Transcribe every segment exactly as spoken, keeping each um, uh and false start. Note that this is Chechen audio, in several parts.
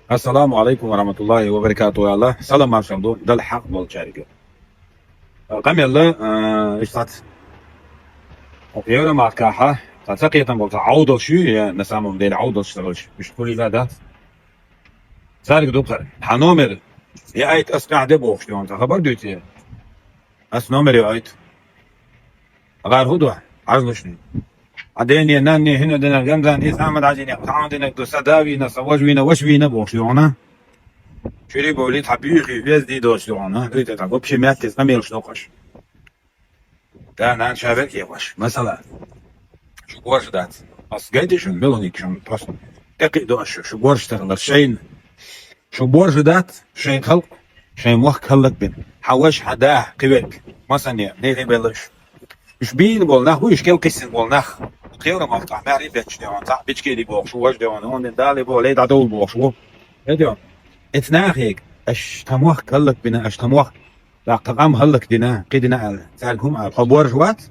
Ассаламу алейкум ва рахматуллахи ва баракатуху, аьлла, салам маршал ду Далла хьакъ болчаьрга. Къамел, а, иштта. Евромаркахьа, цхьа ца кхетам болча Ӏовдалш ю, е на самом деле Ӏовдалш ца хилча, уьш кхуьлийла дац. Цаьрга ду кхара. Хьа номер, е айта ас тӀехь де бохуш, де вон, цхьа хабар дуьйцу е. Ас номер ю айта. ГӀар хӀу ду? Хьажлушни. Хьан дене, нанне, хӀуна динарг Рамзан, и Ахьмад-Хьажине, хьан динарг ду, сан да вийна, сан вож вийна, вож вийна бохуш ю хьуна. Чуьри бовли тхьа буьйхи, везди дош ю хьуна. Дуьйта тхьа, вообще меттиз къамелаш доккхаш. Да, нан ша вер кехаш. Масала. Шу борж дац. Ас гайди шун, мелоник шун, просто. Экъи до ашу, шу борж тарлар шайн. Шу борж дац, шайн халкъ, шайн мохк халлак бин. Хьан вож, хьан да, кхиверг. Масане, не хи белаш. Уьш бийна бол нах, уьш кел кхиссин бол нах. Кхевра махтах, маьри бетч де вон, цхьа бичкели бохуш, вож де вон, он дали бо, лей дадул бохуш. Эдё. Эц нахег, аш тамох халлак бина, аш тамох. Даккха къам халлак дина, кхи дина ал. Царг хум ал. Хо борж вац,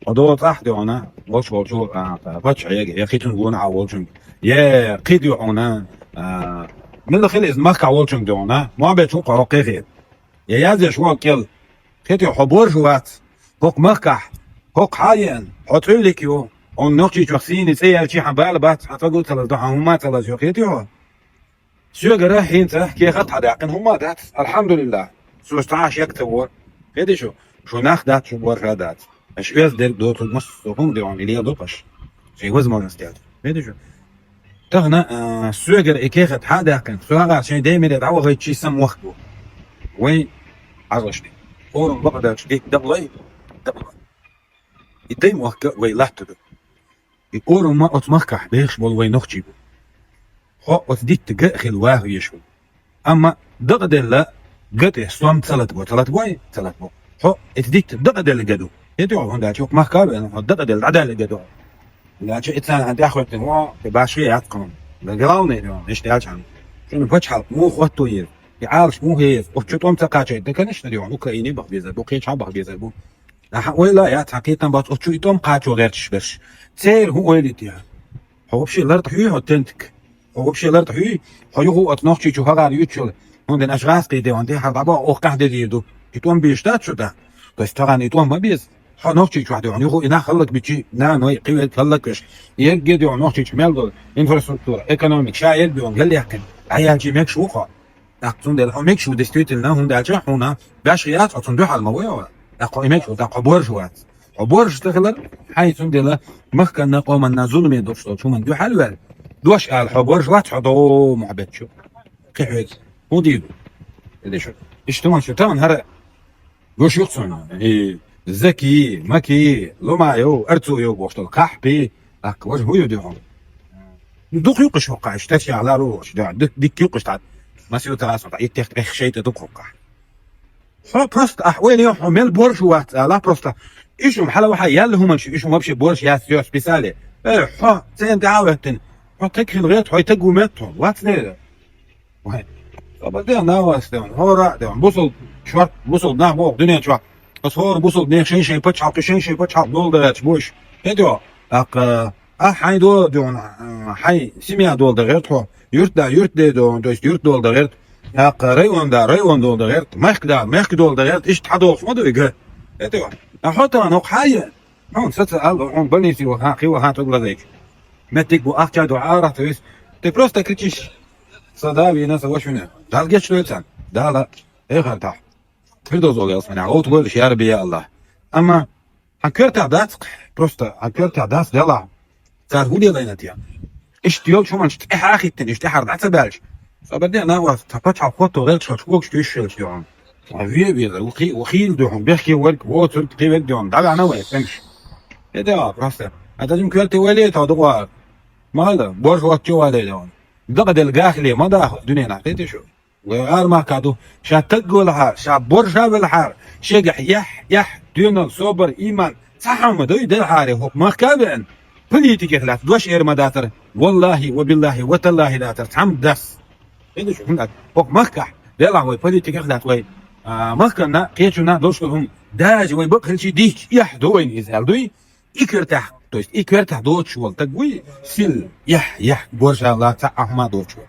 хо до цах де вона. Волш волчу, а, пачхьег, я хитун гуна а волчун. Е, кхи де вона. А, мила хил из махка волчун де вона. Муабет ху хо кхехе. Я язеш вон кел. Хетё, хо борж вац. Хок махках. Хок хьаен. Хо цуьллик ю. Он нохчи чох сини цеял чи хьан бала бац, хьан цагу цалаз, до хьан хумма цалаз ю. Хетё? Соьгара хӀинца кехат хьадаьккхина хӀумма дац, алхьамдулиллахӀ. Со стӀа шек ца вор. Хеди шу? Шу нах дац, шу боржа дац. Аш оьз дерг доцург массо хӀума де ван, или докхаш. Шей возможность яц. Хеди шу? Тахана, а, соьгара и кехат хьадаьккхина, со агӀа шей демире дӀавахайт чи сам вахт бу. Вай Ӏазашни. Орум бакъадач дик дакълай, дакълай. И дай мохка вай латтуду. И орум ма оц махкахь бехаш болу вай нохчий бу. Хо оц дитта га а хила ваха веш ву. Амма дакъаделла га тӀе сом ца латабо, ца латабой, ца латабо. Хо эц дитта дакъаделла га ду. ХӀетий хьо хӀунда аьлча хӀокху махка а веана, хьо дакъаделла дӀадаьлла га ду. Лача и царна хьан тӀеххоьттина вон, и башхе яц кхунна. Главное, де вон, иштта аьлча хьан. Шуна пачхьалкх муха хӀотто еза? И Ӏалаш муха еза? Оцу чу тӀом ца кхачайта, конечно, де вон, Украине баха безар бу, кхечхьа баха безар бу. Ахьа ойла а яц, хьан кхетам бац, оцу чу и тӀом кхачо гӀерташ берш. Церан хӀун ойла итт яхьа? Хьо вообще лартӀа хьуьй хьо тентик? Хьо вообще лартӀа хьуьй? Хьо юху оцу нохчий чу хагӀар юьтчул, хӀунда аша гӀаскхий де ван, де хьар дӀабо охкахь де дийр ду. И тӀом бийш дац шу тӀаккха? То есть тахана и тӀом ма беза. Хьо нохчий чохь де ван, юху и нах хӀаллак бичи, наной, кхиверг хӀаллак веш. Ерг де ван нохчий чу мел долу инфраструктура, экономика, ша ерг де ван гал яьккхина. Дӏаяьлчи мегаш ву хьо. ТӀаккха цундела хьо мегаш ву, действительно, хӀунда аьлча хьуна беш яц, оцунна дуьхьал ма вай хьо. ТӀаккха хьо и мегаш ву, тӀаккха хьо боржа вац. Хьо боржа ца хилар, хьайн цундела махканна, къоманна зуламе долуш долчу хӀуманна дуьхьал ваьлла. Дош ала хьо боржа вац, хьо догӀу мухьабет чу. Кхин хьоьца. ХӀун дийр ду? Иштта ма шу тахана хӀара гуш юкъ цунна. И Заки, Маки, Лумаев, Арцуев бохуш долу кхахьпи, тӀаккха важа хӀун ю дуьхьал? Дукха юкъаш хӀокхахь, иштта тӀе ларо, дик юкъаш тӀад. Масийтта аса, тӀа иттех тӀех шайта дукха хӀокхахь. Хьо просто ахь ойла йо, хьо мел боржа вац ала, просто ишум хьала вахьа яьлла хӀуманаш, ишум вообще боржа яц йо списали. Э, хьо цӀен тӀе а веттина, хьо таг хила гӀерта, хьо таг ву метта хьо, вац нера. Вай. Собар де, навас де, хӀора а де, бусул шорт, бусул нах боху дуьнен чохь. Ас хӀора бусул нех шайн-шайн пачхьалкх, шайн-шайн пачхьалкх долу дагӀерча бу иш. ХӀе де, тӀаккха, а, хьайн долу де, а, хьайн семья долу дагӀерта хьо. Юрт да, юрт де де, то есть юрт долу дагӀерта. ТӀаккха район да, район долу дагӀерта. Мехк да, мехк долу дагӀерта. Иштта хьадолуш ма ду и га. ХӀе де, а хьо тахана хӀокху хьайя? Хьуна саца аьлла, хьуна больнице ваха, кхин ваха тӀуг лазайча. Меттиг бу ахча ду, арахь ца вис. Ты просто кричишь. Сан да вийна, сан ваша вина. Дала гечдойла царна. Дала эхартахь. Фирдовс олу ялсаманехь гӀовтта гойлаш, я Рабби, я Аллах. Амма хьан коьртахь дац, просто хьан коьртахь дац делахь. Цара хӀун делайна те? Иштта йолчу хӀуманаш тӀаьхьа а хӀиттина, иштта тӀаьхьара дӀа ца баьлча. Собар де, нагӀас, цхьа пачхьалкх хӀотто гӀерташ хьо чу когаш туьйсуш хилча дуьхьал. Ве везар, ву хи-, ву хийла дуьхьал, бехке верг, воцург, кхин верг дуьхьал. ДӀаваьхьна вай, цӀенгаш. ХӀе де, просто. А дазим коьрте вале, тхьо дукъа. Мала, боржа воцчу вале дуьхьал. Дакъаделла гахиле ма даха дуьненахь, хӀетий шу? Вай ара махка ду, ша таг велахьара, ша боржа велахьара, шегахь яхь, яхь, доьналла, собар, иман, цхьа хьамма дуй делахьара, хӀокху махка а веана, политикех лаьцна дош эр ма дацара, валлахӀи, ва биллахӀи, ва таллахӀи дацара, цхьамма дас. ХӀинца шу хӀунда аьлча, хӀокху махкахь, делахь вай политикех лаьцна вай, а, махканна, кхечунна долуш долу хӀума, даже вай бакъ хилчий дийцча, эхь ду вайна иза аьлла дуй, И коьртехь, то есть и коьртехь доцуш волу таг вуй, сил, яхь, яхь, боржа ла цхьа а хӀума доцуш волу.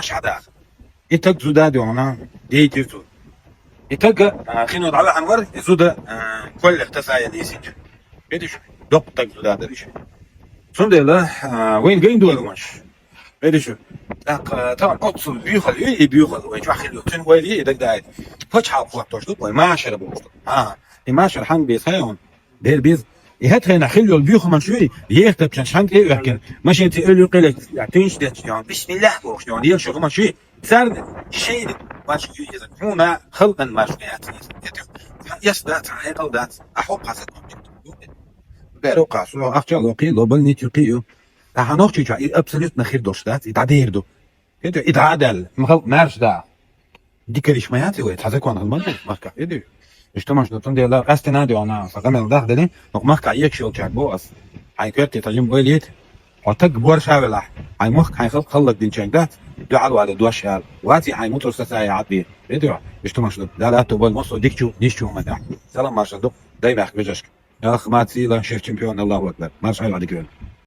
хӀамаш хьадаха. И таг зуда дегӀана дайтир цо. И таг, а, хино дӀавахьан вар, и зуда, а, коллех тасая дийсинча. Видиш, доккха таг зуда дариш. Цундела, а, вайн гайн дуармаш. Видиш, тӀаккха, а, тан оццул буьйхал ю, и буьйхал вай чохь хилла. Цун вай и дагадайт. Пачхьалкх хӀоттош ду, вай машара бохуш ду. А, и машара хьан бес хьайон? Дер беза. И хӀетахьайна хилла йолу буьйхамаш юй, ехатапчан шанкъе а оьхкина, машен цӀе эл юкъе летта, я тинш детташ, я бисмиллах бохуш, я ел шу хӀумаш юй, царна шайна башка юй иза. Хьуна халкъан башка яц иза. Эс дац, хьекъал дац, а хьо кхаса. Беру кхасу, ахча локхи, ло больницу кхию. Ахьа нохчича, и абсолютно хир долуш дац, и дӀадер ду. ХӀета и дӀа а даьлла, ма халкъ маьрша да. Дикариш ма яц и вай, цхьа закон хила ма ду, махкахь иди. Иштта ма ду, цундела къаьстина а дегӀана, сан къамел дахделин, хӀокху махкахь егаш йолчаьрга боху ас. Хьайн коьрте тажим вай лета, хьо таг борша а велахь, хьайн махка хьайн халкъ халлаг динчаьрга дац, дуьхьал вале дош яла. Ваций хьайн муцур сацае Ӏад бе. Иди, иштта ма ду, Дала атто болу массо дикачу, дишчу хӀума дахь. Салам маршалла ду, дай баьхка вежашка. Ах, мацийла, шеф чемпион, Аллаху акбар. Маршалла дика вела.